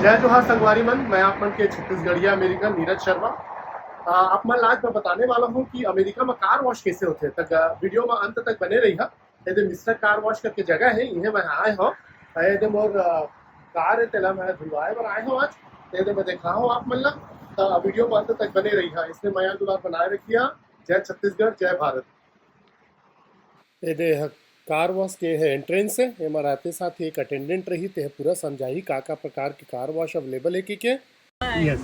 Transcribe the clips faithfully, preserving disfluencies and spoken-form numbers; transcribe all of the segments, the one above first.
जय जोहार संगवारी मन, मैं आप मन के छत्तीसगढ़िया अमेरिकन नीरज शर्मा। आ, आप मन ला आज मैं बताने वाला हूँ कि अमेरिका में कार वॉश कैसे होते हैं। तक आ, वीडियो में अंत तक बने रही है। ये दे मिस्टर कार वॉश करके जगह है, इहे मैं आए हूँ। ये दे मोर आ, कार है, तेला मैं धुलवाए बर आए हूँ आज। ये दे मैं देखा हूँ आप मन ला, तो वीडियो में अंत तक बने रही है। इसने मया दुलार बनाए रखिया। जय छत्तीसगढ़, जय भारत। ये दे ह कार वॉश के है एंट्रेंस है। एमा रहते साथ ही एक अटेंडेंट रही, ते ह पूरा समझाही का का प्रकार के कार वॉश अवेलेबल है कि के। Yes.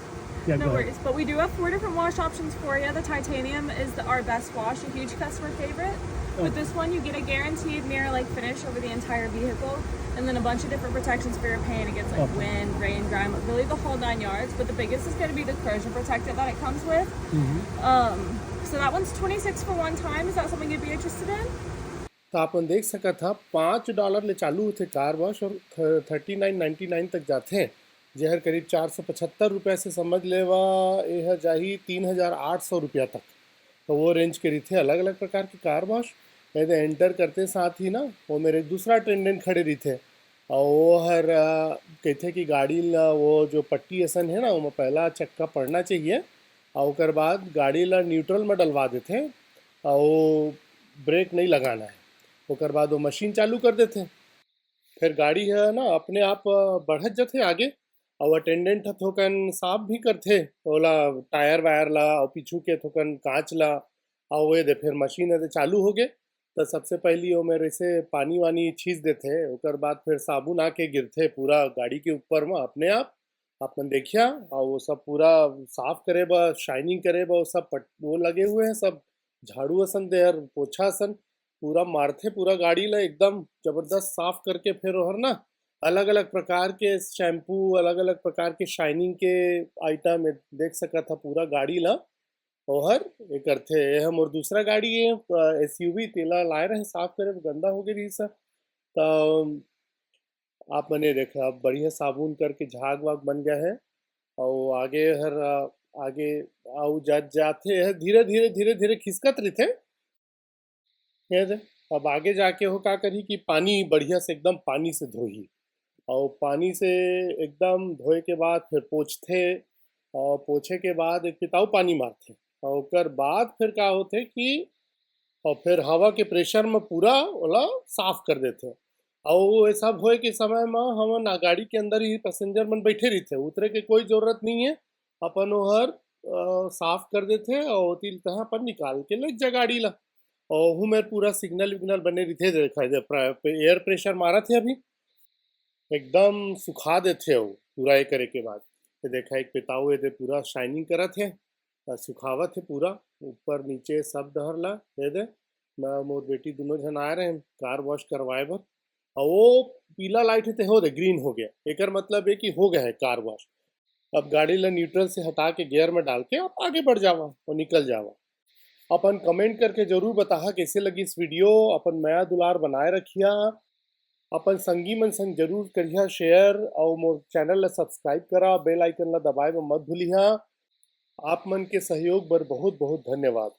Yeah, No go ahead. worries, but we do have four different wash options for you. The titanium is the, our best wash, a huge customer favorite. With this one, you get a guaranteed mirror-like finish over the entire vehicle, and then a bunch of different protections for your paint against like Okay. wind, rain, grime, really the whole nine yards. But the biggest is going to be the corrosion protectant that it comes with. Mm-hmm. Um, so that one's twenty-six for one time. Is that something you'd be interested in? तो आप मन देख सकत हा, पाँच dollar ले चालू होथे कार वॉश और थर्टी नाइन नाइन्टी नाइन तक जाथे, जेहर करीब चार सौ पचहत्तर रुपया से समझ लेवा, एह जाही तीन हजार आठ सौ रुपया तक। तो वो रेंज के रहिथे अलग अलग प्रकार के कार वॉश। यदि एंटर करते साथ ही ना, वो मेरे दूसरा अटेंडेंट खड़े रहिथे और वो हर अ, कहिथे कि गाड़ी ला, वो जो पट्टी असन है ना, ओमा पहला चक्का पड़ना चाहिए और ओकर बाद गाड़ी ला न्यूट्रल में डलवा देथे और ब्रेक नहीं लगाना है। ओकर बाद वो मशीन चालू कर देथे, फिर गाड़ी है ना अपने आप अ, बढ़त जथे आगे। और अटेंडेंट ह थोकन साफ भी करथे ओला, टायर वायर ला और पीछू के थोकन कांच ला। और वो दे फिर मशीन है चालू हो गए, तो सबसे पहली वो मेरे से पानी वानी छींच देथे, ओकर बाद फिर साबुन आके गिरथे पूरा गाड़ी के ऊपर में अपने आप। आप मन देखिया, और वो सब पूरा साफ करे बर, शाइनिंग करे बर, वो सब पट, वो लगे हुए हैं, सब झाड़ू असन देहर, पोछा असन पूरा मारथे, पूरा गाड़ी ला एकदम जबरदस्त साफ करके फिर ओहर ना अलग अलग प्रकार के शैम्पू, अलग अलग प्रकार के शाइनिंग के आइटम देख सकत हा, पूरा गाड़ी ला ओहर ये करथे। ये हम और दूसरा गाड़ी है, एसयूवी, तेला लाए रहे साफ करे, गंदा हो गए रही सब। तो आप मने देखा, अब बढ़िया साबुन करके झाग वाग बन गया है। और आगे हर अ, आगे आऊ जा जाथे है, धीरे धीरे धीरे धीरे खिसकत रहिथे। ये दे, अब आगे जाके हो का करही कि पानी बढ़िया से एकदम पानी से धोही, और पानी से एकदम धोए के बाद फिर पोंछथे, और पोंछे के बाद एक पिताऊ पानी मारथे, और ओकर बाद फिर का होथे कि और फिर हवा के प्रेशर में पूरा ओला साफ कर देथे। और वो सब होए के समय में हमन आ गाड़ी के अंदर ही पैसेंजर मन बैठे रहिथे, उतरे के कोई जरूरत नहीं है। अपन ओहर अ, साफ कर देथे और ओती तहाँ अपन निकाल के ले जा गाड़ी ला। और हूँ मेर पूरा सिग्नल विग्नल बने रहिथे, देखा दे, एयर प्रेशर मारत है अभी, एकदम सुखा देथे वो पूरा ये करे के बाद। ये देखा, एक पिताऊ ये दे पूरा शाइनिंग करत है, अ, सुखावत है पूरा ऊपर नीचे सब डहर ला। ये दे, मैं मोर बेटी दोनों झन आए रहे कार वॉश करवाए बर, और वो पीला लाइट है ते हो दे ग्रीन हो गया, एकर मतलब है कि हो गया है कार वॉश। अब गाड़ी ला न्यूट्रल से हटा के गियर में डाल के आप आगे बढ़ जावा और निकल जावा। अपन कमेंट करके जरूर बताहा कैसे लगी इस वीडियो। अपन मया दुलार बनाए रखिया, अपन संगी मन संग जरूर करिहा शेयर, और मोर चैनल ला सब्सक्राइब करा, बेल आइकन ला दबाए में मत भूलिहा। आप मन के सहयोग बर बहुत बहुत धन्यवाद।